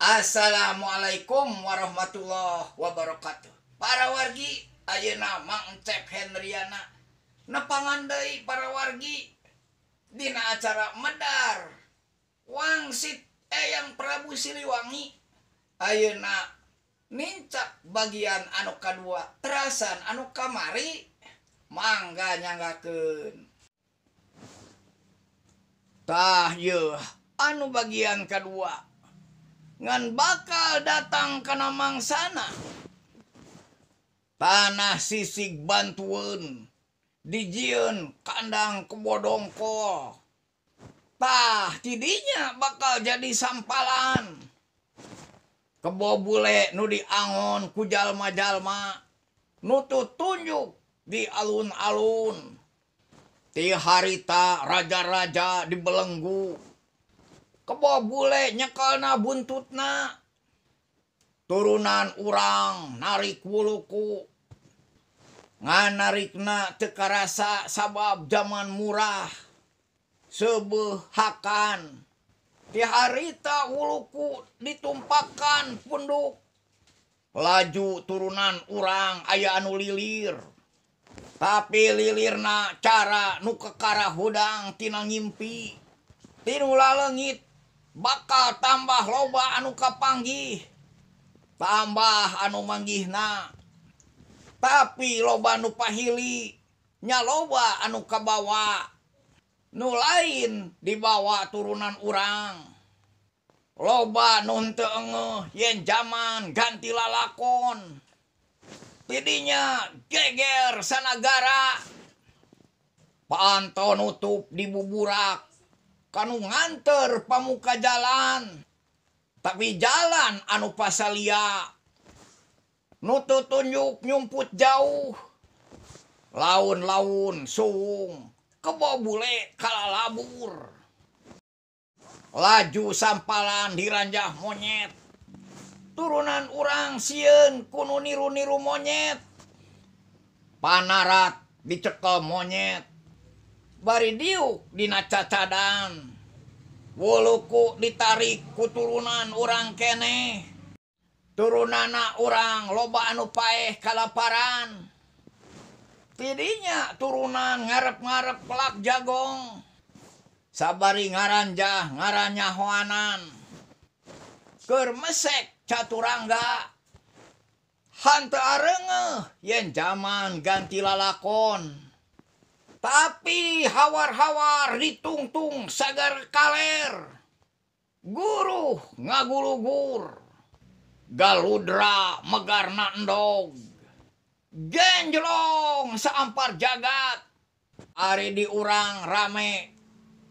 Assalamualaikum warahmatullahi wabarakatuh. Para wargi, ayeuna Mang Encep Hendriana nepangan deui para wargi dina acara Medar Wangsit Eyang Prabu Siliwangi. Ayeuna nincak bagian anu kadua terasan anu kamari, mangga nyanggakeun. Tah yeuh anu bagian kadua ngan bakal datang kana mangsana. Tanah sisig bantueun dijieun kandang kebo dongkol. Tah tidinya bakal jadi sampalan. Kebo bule nu diangon ku jalma-jalma nu tutunjuk di alun-alun. Ti harita raja-raja dibelenggu. Kebo bule nyekelna buntutna. Turunan urang narik wuluku. Nganarikna teu karasa sabab zaman murah. Seubeuh hakan. Ti harita wuluku ditumpakan punduk. Laju turunan urang aya anu lilir. Tapi lilirna cara nu kekara hudang tina ngimpi. Tinu laleungit bakal tambah loba anu kapanggih. Tambah anu manggihna. Tapi loba nu pahili, nya loba anu kabawa. Nu lain dibawa turunan urang. Loba nu henteu engeuh yen jaman ganti lalakon. Tidinya geger sanagara. Panto nutup dibuburak. Kanu nganter pamuka jalan. Tapi jalan anu pasalia. Nu tutunjuk nyumput jauh. Laun-laun suung. Kebo bule kalalabur. Laju sampalan diranjah monyet. Turunan urang sieun ku nu niru-niru monyet. Panarat dicekel monyet. Bari diuk dina cacadan. Wuluku ditarik ku turunan urang keneh. Turunana urang loba anu paeh kalaparan. Tidinya turunan ngarep-ngarep pelak jagong. Sabari ngaranjah ngaranyahoanan. Keur mesek caturangga. Hanteu areungeuh yen jaman ganti lalakon. Tapi hawar-hawar ditungtung sagar kaler. Guruh ngagulugur. Galudra megarna endog. Genjlong saampar jagat. Ari di urang rame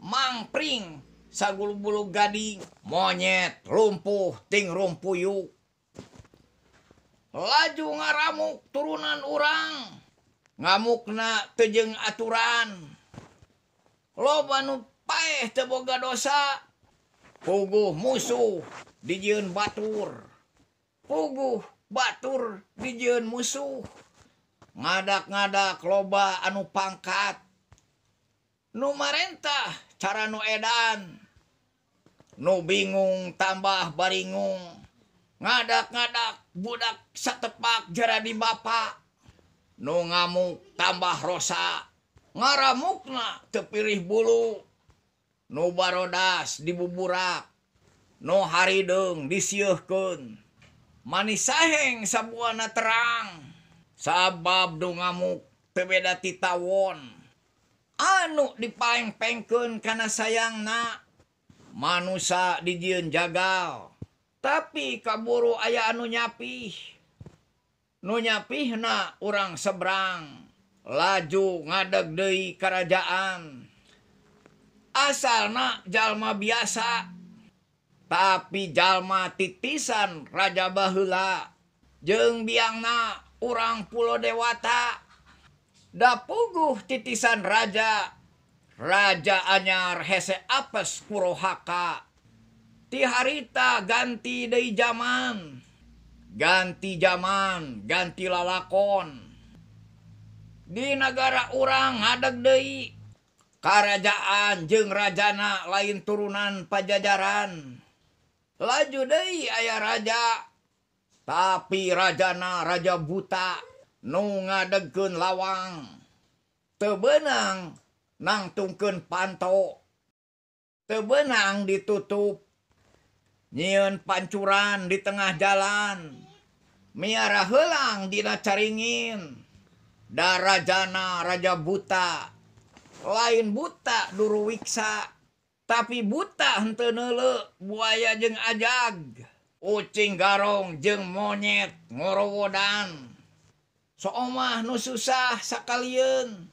mangpring sagulu-bulu gading. Monyet lumpuh ting rumpuyuk. Laju ngaramuk turunan urang. Ngamukna teu jeung aturan. Loba nu paeh teu boga dosa. Puguh musuh dijieun batur. Puguh batur dijieun musuh. Ngadak-ngadak loba anu pangkat. Nu marentah cara nu edan. Nu bingung tambah baringung. Ngadak-ngadak budak satepak jaradi bapa. Nu ngamuk tambah rosa. Ngaramukna teu pirih bulu. Nu barodas dibuburak. Nu harideung disieihkeun. Manisaheng sabuana terang. Sabab nu ngamuk teu beda ti tawon. Anu dipaengpengkeun kana sayangna. Manusa dijieun jagal. Tapi kaburu aya anu nyapih. Nu nyapihna urang seberang. Laju ngadeg deui karajaan. Asalna jalma biasa. Tapi jalma titisan raja baheula. Jeung biangna urang Pulo Dewata. Da puguh titisan raja. Raja anyar hese apes kurohaka. Ti harita ganti deui jaman. Ganti jaman, ganti lalakon. Di nagara urang ngadeg deui. Karajaan jeung rajana lain turunan Pajajaran. Laju deui aya raja. Tapi rajana raja buta nu ngadegkeun lawang. Teu beunang nangtungkeun panto. Teu beunang ditutup. Nyieun pancuran di tengah jalan. Miara heulang dina caringin. Da rajana raja buta. Lain buta duruwiksa, tapi buta henteu neuleu buaya jeung ajag. Ucing garong jeung monyet ngorowodan. Soomah nu susah sakalieun.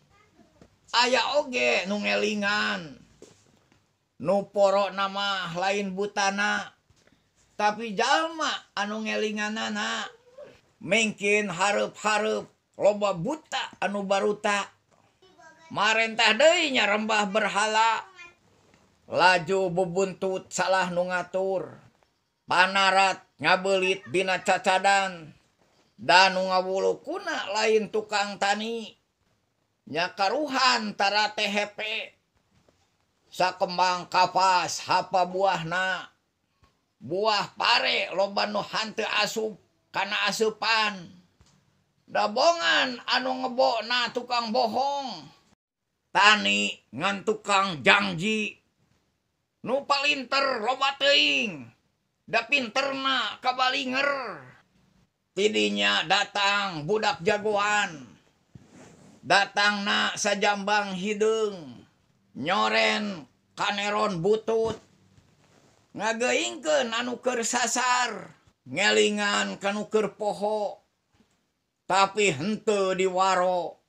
Aya oge nu ngelingan. Nu porona mah lain butana, tapi jalma anu ngelinganana. Mungkin hareup-hareup loba buta anu baruta. Marentah deui nyarembah berhala. Laju bubuntut salah nu ngatur. Panarat ngabeulit dina cacadan. Da nu ngawulukuna lain tukang tani. Nyakaruhan tarate hepe. Sakembang kapas hapa buahna. Buah pare loba nu hanteu asup kana asupan. Dabongan anu ngebona tukang bohong. Tani ngan tukang jangji. Nu palinter loba teuing. Da pinterna kabalinger. Tidinya datang budak jagoan. Datangna sajambang hideung. Nyoren kaneron butut. Ngageuingkeun anu keur sasar. Ngelingan kanu keur poho. Tapi henteu diwaro.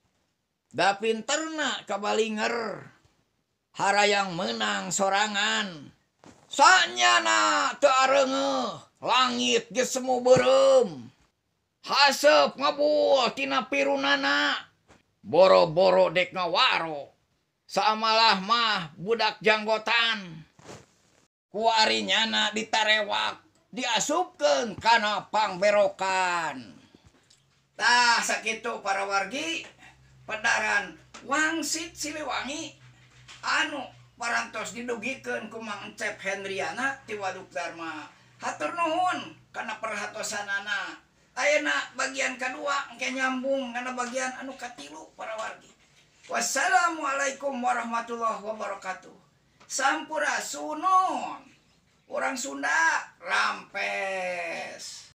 Da pinterna kabalinger. Harayang menang sorangan. Sanyana teu areungeuh. Langit geus semu beureum. Haseup ngebul tina pirunana. Boro-boro dek ngawaro. Samalah mah budak janggotan. Kuari nyana ditarewak. Diasupkeun kana pangberokan. Tah sakitu para wargi pedaran Wangsit Siliwangi anu parantos didugikeun ku Mang Encep Hendriana ti Waduk Dharma. Hatur nuhun kana perhatosanana. Ayeuna bagian kadua engke nyambung kana bagian anu katilu para wargi. Wassalamualaikum warahmatullahi wabarakatuh. Sampurasunun. Orang Sunda rampes.